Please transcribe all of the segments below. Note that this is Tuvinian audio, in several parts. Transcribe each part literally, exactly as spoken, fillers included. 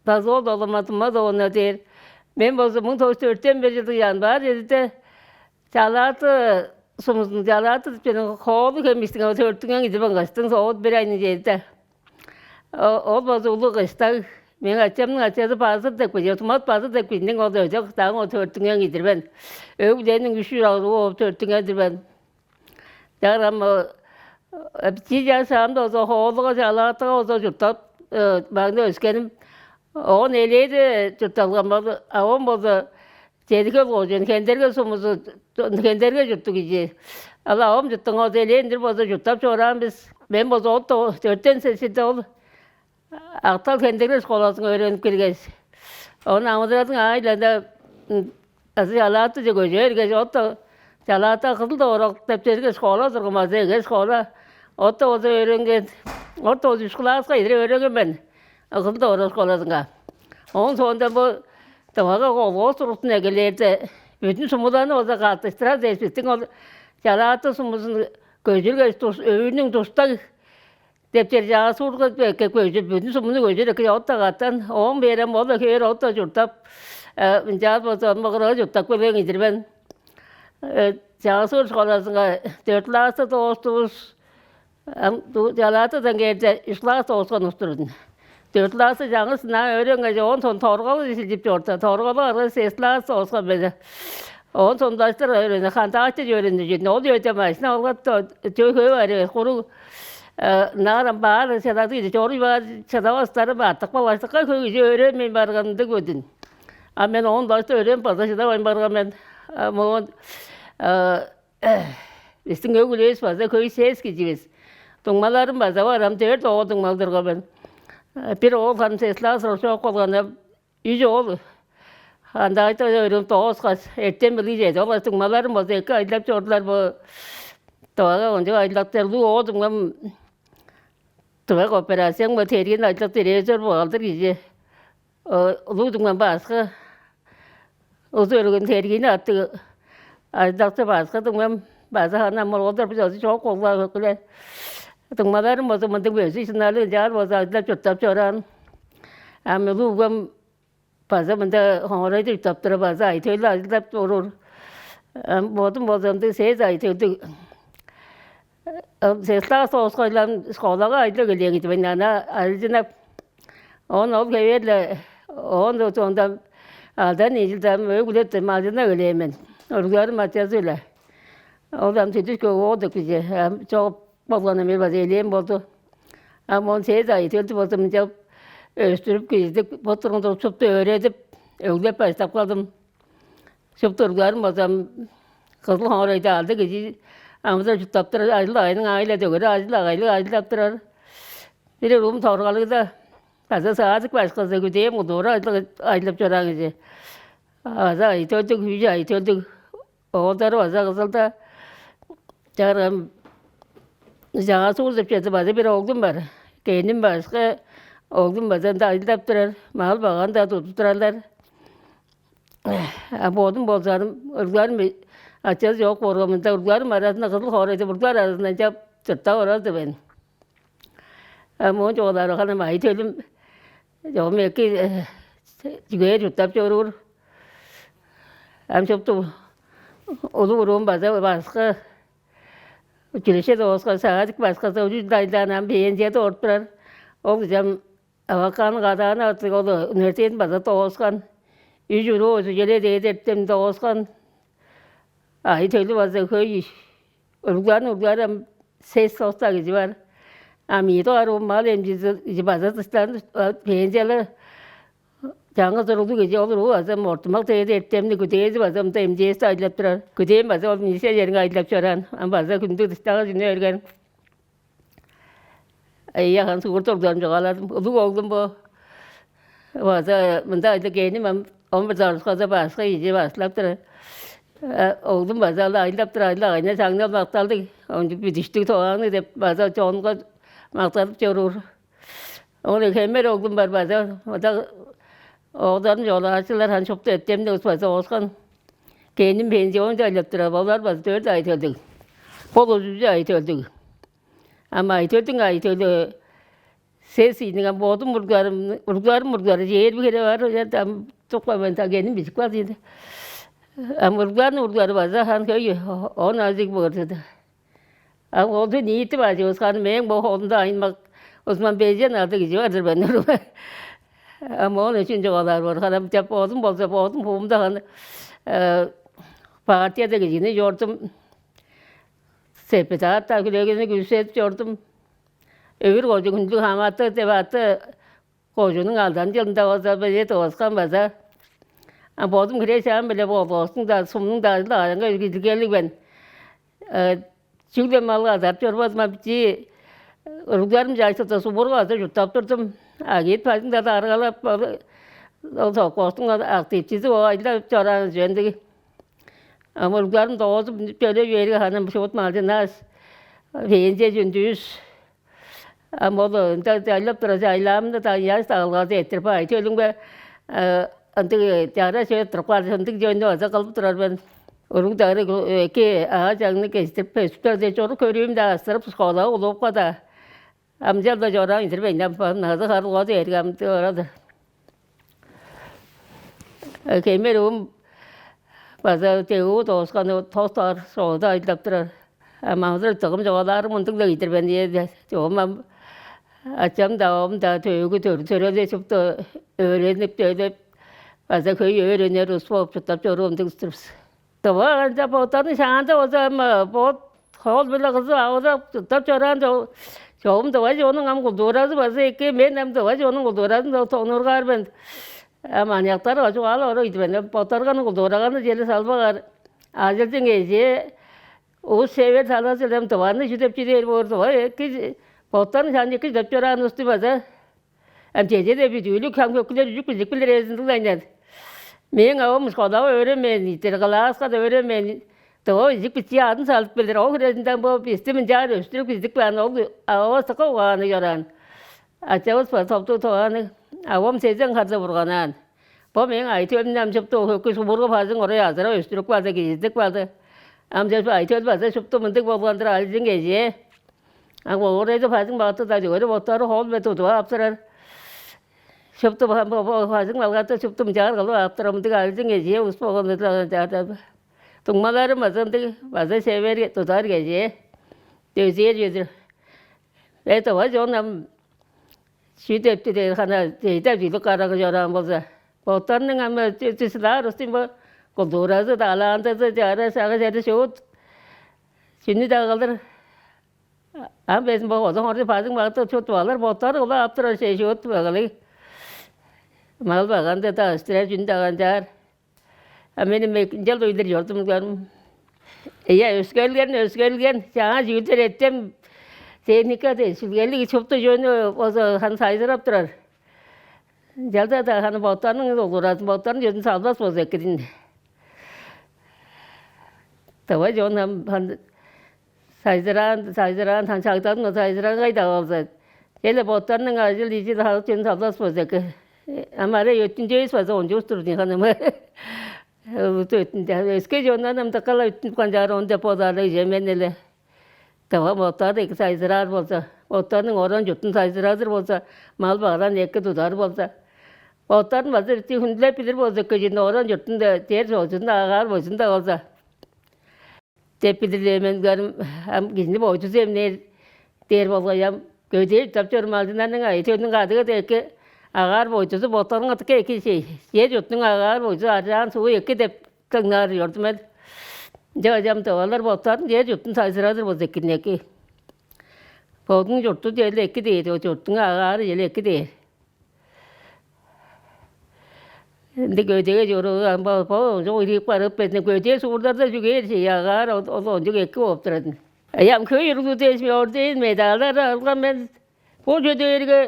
Дазы ол долама дума довуна дээр. Мен болза муң тос төртен бир чылдыг январь чедиде Чалааты сумузун, Чалааты чеден хоолу хемистиң төртүнген идип аңгастың соот бир айны чедиде. Ол болза улуг кыштаг. Мээң ачамның ачазы базыр деп кижи, тумат базыр деп кижиниң ол өжок дагы ол төртүнген идирбен. Өг-бүлениң үш чурагы ол төртүнген идирбен. Чагырган бичии чаш аамда болза хоолуга, Чалаатыга болза чурттап, багны өскеним. Оон элээде чуртталган болду. А оон болза Чедигел кожуун Хендерге сумузу, Хендерге чурттуг кижи. Ала оом чурттуңа элээн-дир болза чурттап чораан бис. Мен болза ол төрттен сесирде ол Актал Хендерге школазынга өөренип киргеш, оон амыдыралдың аайларында азы Чалаатыже көжүп эргеш, отто Чалаата Кызыл Довурак деп черге школа турган база эге школа. Отто болза өөренген, отто болза үш класска идире өөренген мен Кызыл Довурак школазынга. Оон соонда бо Тывага колхоз туруптун эгелээрде, бүдүн сумуларны болза каттыштырар дээш, бистиң ол Чалааты сумузун көжүргеш, өөнүң тустаг деп чер чаасуурга эккеп көжүп, бүдүн сумуну көжүр эки ота катан, оон берем ол хевээр ота чурттап, ынчаар болза мыгырыы чурттап келген идирбен. Чаасуур школазынга дөрт класты доостувус. Ам Чалаатыдан кээрде үш класс дооскан улус-тур мен. Дөрт классы чаңгыс ынаа өөренгеш, оон соон Торгалы силчип чорду. Торгалы арган сес класс дооскан безе. Оон соон даштыр өөрени, Хандаачы өөрени чүрдүн. Ол үеде машина алгат чөй хөө бар эвес. Куруг наарам баар чадады кижи чоруй баар чадавастары баартык балаштыкка хөй кижи өөренмейн барганымды көдүн. А мен оон даштыр өөренип база шыдавайн барган мен. Моон Бистиң өг-бүлевис база хөй сес киживис. Дуңмаларым база барам, дөрт оол дуңмал турган мен. Бир оол харын сес класс чок болганда, үш оол андаагайда өөрүнүп дооскаш, эртен билий чеди. Ол дуңмаларым болза эки ажылдап чордулар бо Тывага ончуг ажылдактар улуу оол дуңмам Тыва кооперацияң бо тергиин ажылдап директор бухгалтер кижи. Улуу дуңмам башкы Улус өргүн тергиини аттыг ажылдакчы башкы дуңмам база ханам олгодар бис озу чоок болгула көкүле. Дуңмаларым болза мындыг бези шыннарлыг ынчаар болза ажылдап чурттап чораан. Ам улуу угам база мында хоңорайда чурттап тура база айтыылы ажылдап чоруур. Ам бодум болза ындыг сес айтыылдыг. Сес класс оскойлам школага айда келең идивен ана алжынап. Он ол хевээр-ле оон соонда алдан ийилдам өг-үлеттен малчыннап өлээн мен. Уругларым ачазы-биле. Ол ам чүдүш көг оол деп кижи чогуп болган эмер база элээн болду. Ам он сес ай төлдү болза мынча өстүрүп кижизидип бо тургунда шупту өөредип өглеп баштап калдым. Шупту уругларым болза кызыл хоорайда алды кижи амыдырап чурттап турар ажыл-агайның аайы-ла дөгере ажыл-агайлыг ажылдап турар. Бир уруум торгалыгда база саадык башкызы күдээм удуура ажылдап чораан кижи. База ай төлдүг, үш ай төлдүг оолдары база кызылда чарган жаңа суур деп чеди база бир оглум бар. Кеним башка оглум база ында ажылдап турар. Мал баган-даа тудуп турарлар. А бодум болза ам уругларым ачазы чок боорга мында уругларым аразында кызыл хоорайда уруглар аразында ынчап чурттап орар-дыр мен. А моон чугаалаарга ханам ай төлүм чогум эки чүгээр чурттап чоруур. Ам шупту улуг уруум база башкы училище дооскан саадык башкызы улуг дайдаан ам пенсияда олуруп турар. Ол кижи ам Авакан кадаана артык ол университетин база дооскан. Үш уруу өзү челе дээдертен дооскан. Ай төлү база хөй. Уругларын уругларым сес соста кижи бар. А миидо аруу мал эмчизи база дыштан пенсиялы чаңгыс уруглуг кижи ол уруу база мортумак дээди эртемни күдээзи база мында эмчээсти ажылдап турар. Күдээн база ол министер черинге ажылдап чораан. Ам база күндү дыштагы чүнү берген. Ыяхан сугурда уругларым чугааладым. Улуг оглум бо база мында айда кээни мен он бир дарышкада башка ийже баштылап тур. Оглум база ала айылдап тур, айла айна чаңнал макталдыг. Ончу бүдүштүг тогааңны деп база чонго макталып чоруур. Ол хемер оглум бар база. Ода огларым жолаачылар хан шупту эттемде база оскан. Кеним пенсионда айлап турар. Олар база төрт ай төлдүг. Бул ужуужу ай төлдүг. Ам ай төлдүң ай төлү Сес ийниң ам бодум уругларым, уругларым уруглары чээрби хире бар, ам тукпа мен та кеним бижип калды ийди. Ам уругларның уруглары база хан хөй, он азыг быгыржыды. Ам олду ниити бажывыс ханы мээң бо холумда айынмак узман бежен алды кижи бар-дыр мен уруг. Ам оон үчүн чугаалаар боор ханам деп бодум болза бодум хуумда ханы партияда кижини чордум. Сепетаат-даа хүлегени күүседип чордум. Өвүр кожуг хүндүг хамааты деп аты кожунуң алдан чылында болза беже тывыскан база. А бодум хире-чаам-биле болгоостуң-даа, сумнуң-даа ажыл-агайынга үргүлгелиг мен. Чүгле мал азарып чорбадым, а бичии уругларым чаштырда субурга база чурттап турдум. А киит бажыңда-даа аргалап, ол совхоздуң активчизи бооп ажылдап чораан чүве ындыг. Ам уругларым доозуп үнүп чоруй бээрге, ханам шуут малчынааш, пенсия чүндүүш. Ам ол ында айлап турар, айлаамда-даа ыяш дагылгазы эрттирип, ай төлүңбе ындыг чара чүве туруп каар, ындыг чүвени база кылып турар мен. Уруг-дарыг эки аа-чаңны кестирип, өстүптер-даа чорук көрүүм-даа астырып, школага улуупка-даа. Амчалда чораан идирбейн, ам назы харылгазы эргамды орады. Кемер ууум база тевүү доосканы тос-даар соолда айдап турар. Амамызыр дыгым чугаалаарым мындыг-ла киидир мен ийе. Чогум ам ачам-даа, оом-даа төөгү төрү төрелдежип өөренип, төлеп, база хөй өөренер улус бооп чурттап чоруур ындыг улус-тур бис. Дыва канча боттарының шаанда болза, ам бот хоол-биле кызып, авырап, чурттап чораан чогум дыва чонуң ам кулдууразы база эки. Мен ам дыва чонуң кулдууразын тонургаар мен. Ам аныяктар чугаалап орой ийди мен. Боттарганың кулдуураганы черле салбагар. Ажылчың эжээ, улус шевер талазы-биле ам дываны чүдеп чүдээр боор, дыва эки боттарын шаан эки чүдеп чораан улусту база. Ам чеже-даа бүдүүлүк хам хөкүлер үжүк бижик билир эвес ындыг-ла ынчан. Мээң авам школага өөренмээн, итер кылааска-даа өөренмээн, доо изик бичии адын салып билир. Ол хирезинден бо бисти мынчаар өстүрүп кижидип каан ол ававыс дыка угаанныг чораан. Ачавыс бар топтуг тываанныг, авам сезен харда бурганаан. Бо мээң ай-төлүмнү ам шупту хөкү субургу бажың орай азырап өстүрүп каан, кижидип каан. Ам чаш ай-төл база шупту мындыг болган-дыр, алчың эжээ. А оорайда бажың багты-даа чүгүрүп, боттары хоол-биле тудуп ап турар. Шупту бажың балгатты, шупту мынчаар кылып ап турар, мындыг алчың эжээ улус болган-дыр. Дуңмаларым база ындыг, база шевер тудар кежээ, дөзээр чүве-дир. Бе, дыва чон ам чүү дептир дээр, хана чейде чүлүк карагы чораан болза, боттарының ам чүсүлаар устун бо кулдууразы-даа, алаандазы-даа, чаара сагы чеди шуут чүнү-даа кылдыр. Ам безин бо озон орду бажың багты чуттуп алыр, боттары кыла ап турар чей шуут багалыг. Мал баганды-даа өстүрер, чүнү-даа канчаар. А мен эми ынчалдыр өйлер чордум, уругларым. Ийе, өскерлген, өскерлген, чаңаа чүүлдер эртем, техника дээш, сүлгелиг шупту чүвени болза ханы сайзырап турар. Ынчалза-даа ханы боттарының долгуразын, боттарының чүвезин салбас болза эки-дир ийин. Давай, чон, ам ханы сайзыраан, сайзыраан, хан чагдалың сайзыраан кайда болза, черле боттарының ажыл-ижил, халык чүвезин салбас болза эки. Ам арай өттүнчевис база ончувус-тур дийин, ханымы. Улусту өттүнче, өске чондан ам дыка-ла өттүнүп канчаар, ону деп бодаар-ла кижи мен эле. Дава боттары эки сайзыраар болза, боттарының оран-чуртун сайзырадыр болза, мал-багларын эки тудар болза, боттарын база бисти хүндүлеп билир болза, эки чүнү оран-чуртун-даа, чер-чоозун-даа, агаар-бойзун-даа болза, деп билир-ле мен, уругларым. Ам кижини бойдузу эмнээр дээр болгай, ам көдээ чурттап чоруур малчыннарның ай-төлүнүң кадыгы-даа эки, агаар-бойдузу боттарының дыка эки чей. Чер-чуртунуң агаар-бойдузу, аржаан-суу эки деп дыңнаар чордум мен. Ынча ам тывалар боттарын чер-чуртун сайзырадыр болза эки-дир ийин, эки. Бодунуң чурту черле эки дээр, ол чуртуң агаары черле эки дээр. Ындыг көдеге чоруур, ам бо, бо, чок, ирип барып безин көдээ суурдарда чүгээр чей, агаар ол, ол ончуг эки болуп турар-дыр ийин. Ай, ам хөй уруглар дээш, орден, медалдар алган мен. Бо чүве дээрге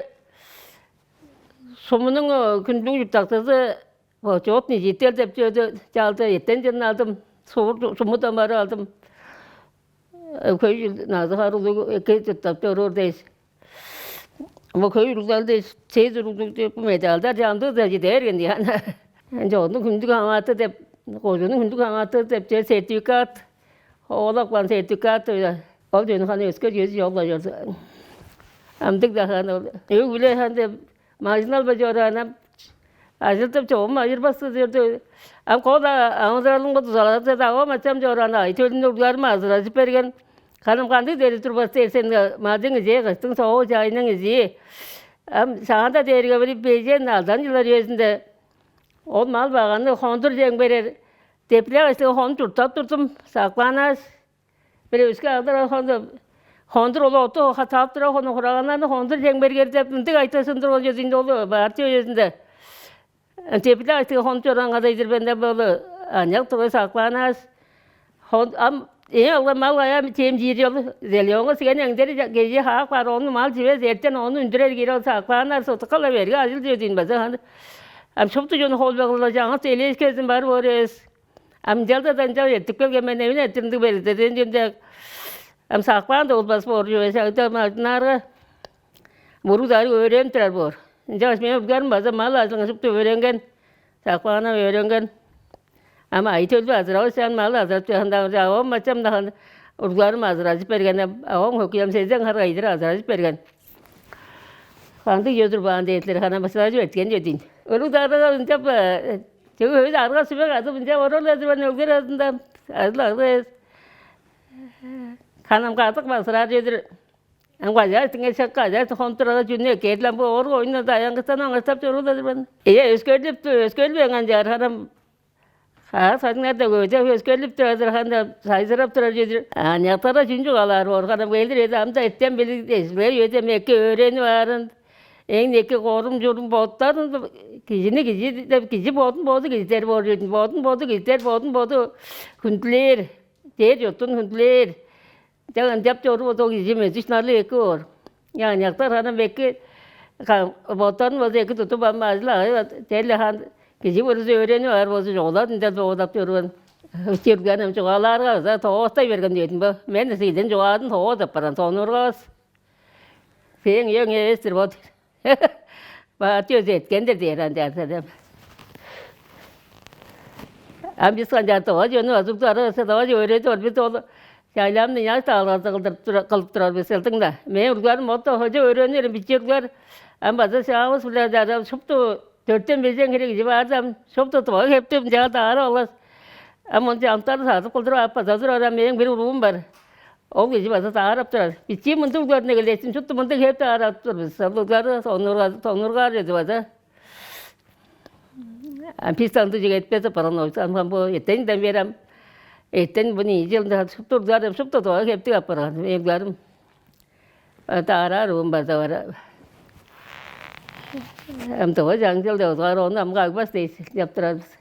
сумунуң, э, хүндүлүг чурттакчызы, бо, Чоот Нижииттел деп чүве-дир, чалча эртен чырын алдым. Суур сумудан барып алдым. Э, хөй чыл назы-хары улуг эки чурттап чоруур дээш. Бо хөй уруглар дээш, сес уруглуг деп, бо медалдар чамдыызы-даа чиде берген дийин. Ынча ону хүндүг хамааты деп, кожууннуң хүндүг хамааты деп, чер сертификат, оолап каан сертификат, ол чүвени ханы өске чүвези чок-ла чорду. Амдыг дахаан ол. Өг-бүле ханда машина албай чораан ам, ажылдап чогум ажырбас кызы чорду. Ам кол амыдыралымга дузалаза-даа, авам ачам чораан, ай төлүнү уругларым азыражып берген. Ханым, кандыг дери турбас дээр сен, мадың изээ, кыштың соогу, чайның изии. Ам шаанда дээрге бир бежен алдан чылдар үезинде ол мал баганы хондур чең берер, тепле кыштыгы хондур чурттап турдум, саклаанаш. Бир өске алдар хондур, хондур ол отту хатаап тура, хону хураганнарны хондур чең бергер деп ындыг айтыышын турган чүве-дир ол партия үезинде. Тепле кыштыгы хондур чораан кадайдыр бенде болу аныяк тургай саклаанаш. Ам эң алган мал каяа чем чиир ол, зелёңга сиген эңдери кежи хаак бар, ону мал чивес, эртен ону үндүрер киир ол саклааннар сыдыкка-ла берге ажыл чүве-дир база ханы. Ам шупту чон холбегылла чаңгыс элээшкезин бар боор эвес. Ам ынчалда-даа ынчап эртип келген мен, эмин эртирдиг белдеден чемдег. Ам сакпаан да болбас боор чүве, шагда мажыннаарга муруг-дарыг өөренип турар боор. Ынчангаш мен уругларым база мал ажылын шупту өөренген, сакпааннап өөренген. Ам ай төлдү азырап ышаан, мал азырап чыганда, авам ачам-даа ханы уругларым азыражып берген, авам хөкүлем сезен хар кайдыр азыражып берген. Кандыг ёзур баан дээрлер, хана башкылажып эрткен чүве-дир ийин. Өлүг-дарыга ынчап чөге өз арга сүмек азып, ынча орол эдир мен өлгер азында, азыл арга эвес. Ханам кадык басыраар чедир. Ам кажаа дыңгай шак кажаа хонуп турарга, чүнү эккээр-ле ам бу орга оюннарда аянгыстан аңгыртап чоруур-даа-дыр мен. Ийе, өскерлип, өскерлбээн канчаар, ханам хаа садыңнарда көдеп өскерлип турар-дыр, ханда сайзырап турар чедир. Аныяктарга чүн чугаалаар боор, ханам келир эди, ам-даа эртен билиг дежиглер үеде мекке өөренип аарын, эң эки корум-чурум боттарын, кижини кижи деп, кижи бодун боду кижидер боор чүве-дир ийин, бодун боду кижидер, бодун боду хүндүлээр, чер-чуртун хүндүлээр. Чаа, ынчап чоруур болза, ол кижи мөдүш-нарлыг эки боор. Аныяктар ханам эки боттарын болза эки тудуп, ам ажыл-агый черле хаан кижи бүрүзү өөренип аар болза, чугаалап, ынчан чугаалап чоруур мен. Чүрген ам чугаалаарга база тоостай берген дээдим бо. Мен силден чугаадым тоос апарган, сонуургавас. Сээң үең эвес-тир бо дээр. Баат чөзү эрткен-дир дээр ынчаарза деп. Ам бис канчаар тыва чонну азып турарывыска, тыва чүве өөредип ор бис ол чайламны ыяш даалгазы кылдырып тура-, кылып турар бис, кылдың-даа. Мээң уругларым ото хожа өөренип берген, бичии уруглар. Ам база шаавыс-биле чарап, шупту дөртен-бежен хире кижи баар-даа, ам шупту тыва хептиг ынчаар даарап алгаш, ам ону чамдыкта садып кылдырып ап база турар. Ам мээң бир уруум бар. Ол кижи база даарап турар. Бичии мындыг уругларны эгелээштим, шупту мындыг хеп даарап тур бис. Ол уруглары сонуурга-, сонуургаар чүве-дир база. Ам бис ындыг чүве эртпес апарган, ойсам, ам бо эртенинден бээр ам, эртен бо ийи чылында шупту уругларым, шупту тыва хептиг апарган, мээң уругларым. Даараар уум база бар. Ам тыва чаңчыл деп узгаар, ону ам кагбас дээш, деп турар бис.